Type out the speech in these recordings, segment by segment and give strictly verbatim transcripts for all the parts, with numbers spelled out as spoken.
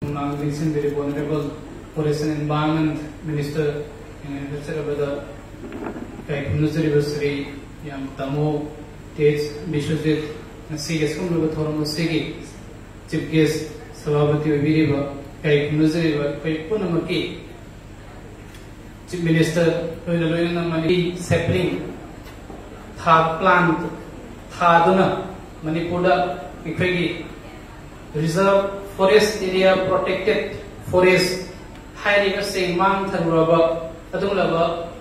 ꯃꯃꯥꯡ ꯂꯦꯡꯁꯤꯟꯕꯤꯔꯤꯕ Honourable Forest and Environment Minister ꯆꯠꯆꯔꯕꯗ ꯏꯀꯥꯏ ꯈꯨꯝꯅꯖꯔꯤꯕ ꯁ꯭ꯔꯤ ꯌꯥꯝ ꯇꯥꯃꯣ ꯇꯦꯖ ꯕꯤꯁ꯭ꯋꯖꯤꯠ, ꯉꯁꯤꯒꯤ ꯑꯁꯤꯒꯨꯝꯂꯕ ꯊꯧꯔꯝ ꯑꯁꯤꯒꯤ Chief Guest ꯁꯚꯥꯄꯇꯤ ꯑꯣꯏꯕꯤꯔꯤꯕ ꯏꯀꯥꯏ ꯈꯨꯝꯅꯖꯔꯤꯕ ꯑꯩꯈꯣꯏ ꯄꯨꯝꯅꯃꯛꯀꯤ Chief Minister ꯂꯣꯏꯅ ꯂꯣꯏꯅꯅ ꯃꯅꯤꯄꯨꯔꯤ sapling ꯊꯥ plan ꯊꯥꯗꯨꯅ ꯃꯅꯤꯄꯨꯔꯗ ꯑꯩꯈꯣꯏꯒꯤ Reserve Forest Area, Protected Forest ꯍꯥꯏꯔꯤꯕꯁꯤꯡ ꯃꯥꯡꯊꯔꯨꯔꯕ ꯑꯗꯨꯒꯨꯝꯂꯕ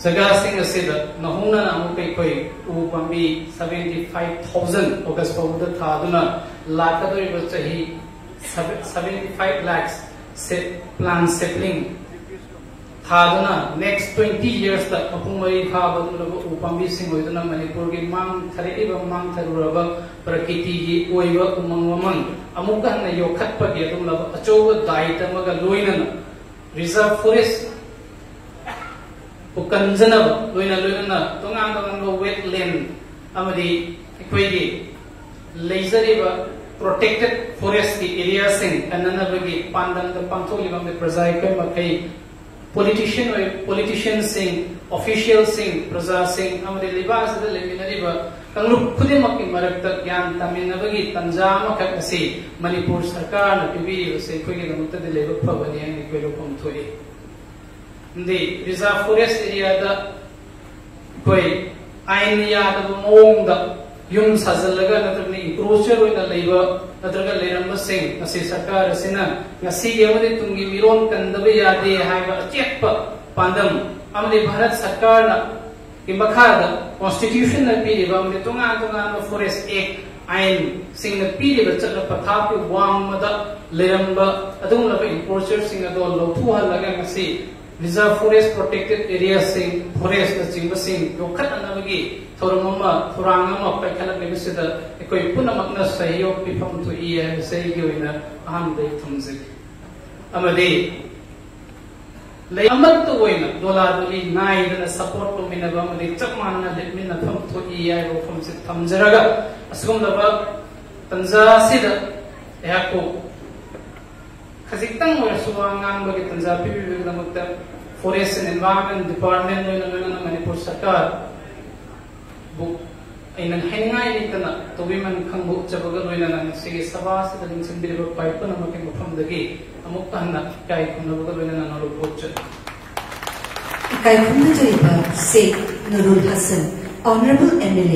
ꯖꯒꯥꯁꯤꯡ ꯑꯁꯤꯗ ꯅꯧꯍꯧꯅꯅ ꯑꯃꯨꯛ ꯑꯩꯈꯣꯏ ꯎ ꯄꯥꯝꯕꯤ seventy five thousand August ꯐꯥꯎꯕꯗ ꯊꯥꯗꯨꯅ ꯂꯥꯛꯀꯗꯧꯔꯤꯕ ꯆꯍꯤ seventy five lakhs plan sapling ꯊꯥꯗꯨꯅ next twenty yearsꯇ ꯃꯄꯨꯡ ꯃꯔꯩ ꯐꯥꯕ ꯑꯗꯨꯒꯨꯝꯂꯕ ꯎ ꯄꯥꯝꯕꯤꯁꯤꯡ ꯑꯣꯏꯗꯨꯅ ꯃꯅꯤꯄꯨꯔꯒꯤ ꯃꯥꯡꯊꯔꯛꯂꯤꯕ ꯃꯥꯡꯊꯔꯨꯔꯕ ꯄ꯭ꯔꯀꯤꯇꯤꯒꯤ ꯑꯣꯏꯕ ꯎꯃꯪ ꯋꯥꯃꯪ ꯑꯃꯨꯛꯀ ꯍꯟꯅ ꯌꯣꯛꯈꯠꯄꯒꯤ ꯑꯗꯨꯒꯨꯝꯂꯕ ꯑꯆꯧꯕ ꯗꯥꯏꯇ ꯑꯃꯒ ꯂꯣꯏꯅꯅ Reserve Forest ꯄꯨ ꯀꯟꯖꯅꯕ ꯂꯣꯏꯅ ꯂꯣꯏꯅꯅ ꯇꯣꯉꯥꯟ ꯇꯣꯉꯥꯟꯕ wetland ꯑꯃꯗꯤ ꯑꯩꯈꯣꯏꯒꯤ ꯂꯩꯖꯔꯤꯕ protected forestꯀꯤ areaꯁꯤꯡ ꯀꯟꯅꯅꯕꯒꯤ ꯄꯥꯟꯗꯝꯗ ꯄꯥꯡꯊꯣꯛꯂꯤꯕ ꯑꯃꯗꯤ ꯄ꯭ꯔꯖꯥ ꯑꯩꯈꯣꯏ ꯃꯈꯩ politician ꯑꯣꯏ politicianꯁꯤꯡ, officialꯁꯤꯡ, ꯄ꯭ꯔꯖꯥꯁꯤꯡ ꯑꯃꯗꯤ ꯂꯩꯕꯥꯛ ꯑꯁꯤꯗ ꯂꯩꯃꯤꯟꯅꯔꯤꯕ ꯀꯥꯡꯂꯨꯞ ꯈꯨꯗꯤꯡꯃꯛꯀꯤ ꯃꯔꯛꯇ ꯒ꯭ꯌꯥꯟ ꯇꯥꯃꯤꯟꯅꯕꯒꯤ ꯇꯥꯟꯖꯥ ꯑꯃꯈꯛ ꯑꯁꯤ ꯃꯅꯤꯄꯨꯔ ꯁꯔꯀꯥꯔꯅ ꯄꯤꯕꯤꯔꯤꯕꯁꯦ ꯑꯩꯈꯣꯏꯒꯤꯗꯃꯛꯇꯗꯤ ꯂꯥꯏꯕꯛ ꯐꯕꯅꯤ ꯍꯥꯏꯅ ꯑꯩꯈꯣꯏ ꯂꯧꯐꯝ ꯊꯣꯛꯏ꯫ ꯑꯃꯗꯤ Reserve Forest areaꯗ ꯑꯩꯈꯣꯏ ꯑꯥꯏꯟꯅ ꯌꯥꯗꯕ ꯃꯑꯣꯡꯗ ꯌꯨꯝ ꯁꯥꯖꯤꯜꯂꯒ ꯅꯠꯇ꯭ꯔꯒꯅ encroacher ꯑꯣꯏꯅ ꯂꯩꯕ ꯅꯠꯇ꯭ꯔꯒ ꯂꯩꯔꯝꯕꯁꯤꯡ ꯑꯁꯤ ꯁꯔꯀꯥꯔ ꯑꯁꯤꯅ ꯉꯁꯤꯒꯤ ꯑꯃꯗꯤ ꯇꯨꯡꯒꯤ ꯃꯤꯔꯣꯜ ꯀꯟꯗꯕ ꯌꯥꯗꯦ ꯍꯥꯏꯕ ꯑꯆꯦꯠꯄ ꯄꯥꯟꯗꯝ ꯑꯃꯗꯤ ꯚꯥꯔꯠ ꯁꯔꯀꯥꯔꯅ ꯒꯤ ꯃꯈꯥꯗ constitutionꯅ ꯄꯤꯔꯤꯕ ꯑꯃꯗꯤ ꯇꯣꯉꯥꯟ ꯇꯣꯉꯥꯟꯕ Forest Act ꯑꯥꯏꯟꯁꯤꯡꯅ ꯄꯤꯔꯤꯕ ꯆꯠꯅ ꯄꯊꯥꯞꯀꯤ ꯋꯥꯡꯃꯗ ꯂꯩꯔꯝꯕ ꯑꯗꯨꯒꯨꯝꯂꯕ encroacherꯁꯤꯡ ꯑꯗꯣ ꯂꯧꯊꯣꯛꯍꯜꯂꯒ ꯉꯁꯤ Reserve Forest, Protected Areaꯁꯤꯡ, forestꯅꯆꯤꯡꯕꯁꯤꯡ ꯌꯣꯛꯈꯠꯅꯅꯕꯒꯤ ꯊꯧꯔꯝ ꯑꯃ, ꯊꯧꯔꯥꯡ ꯑꯃ ꯄꯥꯏꯈꯠꯂꯛꯂꯤꯕꯁꯤꯗ ꯑꯩꯈꯣꯏ ꯄꯨꯝꯅꯃꯛꯅ ꯁꯍꯌꯣꯒ ꯄꯤꯐꯝ ꯊꯣꯛꯏ ꯍꯥꯏꯕꯁꯦ ꯑꯩꯒꯤ ꯑꯣꯏꯅ ꯑꯍꯥꯟꯕꯗ ꯑꯩ ꯊꯝꯖꯒꯦ꯫ ꯑꯃꯗꯤ ꯂꯩ ꯑꯃꯠꯇ ꯑꯣꯏꯅ ꯗꯣꯂꯥ ꯗꯣꯂꯤ ꯅꯥꯏꯗꯅ support ꯇꯧꯃꯤꯟꯅꯕ ꯑꯃꯗꯤ ꯆꯞ ꯃꯥꯟꯅꯅ ꯂꯦꯞꯃꯤꯟꯅꯐꯝ ꯊꯣꯛꯏ ꯍꯥꯏꯕ ꯋꯥꯐꯝꯁꯤ ꯊꯝꯖꯔꯒ, ꯑꯁꯤꯒꯨꯝꯂꯕ ꯇꯟꯖꯥ ꯑꯁꯤꯗ ꯑꯩꯍꯥꯛꯄꯨ ꯈꯖꯤꯛꯇꯪ ꯑꯣꯏꯔꯁꯨ ꯋꯥ ꯉꯥꯡꯕꯒꯤ ꯇꯟꯖꯥ ꯄꯤꯕꯤꯕꯒꯤꯗꯃꯛꯇ Forest and Environment Department ꯂꯣꯏꯅ ꯂꯣꯏꯅꯅ ꯃꯅꯤꯄꯨꯔ ꯁꯔꯀꯥꯔꯕꯨ ꯑꯩꯅ ꯍꯥꯏꯅꯤꯡꯉꯥꯏ ꯂꯩꯇꯅ ꯇꯧꯕꯤꯃꯟ ꯈꯪꯕ ꯎꯠꯆꯕꯒ ꯂꯣꯏꯅꯅ ꯉꯁꯤꯒꯤ ꯁꯚꯥ ꯑꯁꯤꯗ ꯅꯤꯡꯁꯤꯡꯕꯤꯔꯤꯕ ꯄꯥꯏ ꯄꯨꯝꯅꯃꯛꯀꯤ ꯃꯐꯝꯗꯒꯤ ꯑꯃꯨꯛꯀ ꯍꯟꯅ ꯏꯀꯥꯏ ꯈꯨꯝꯅꯕꯒ ꯂꯣꯏꯅꯅ ꯅꯣꯂꯨꯛꯄ ꯎꯠꯆꯔꯤ꯫ ꯏꯀꯥꯏ ꯈꯨꯝꯅꯖꯔꯤꯕ ꯁꯦꯈ ꯅꯨꯔꯨꯜ Hasan, Honourable M L A꯫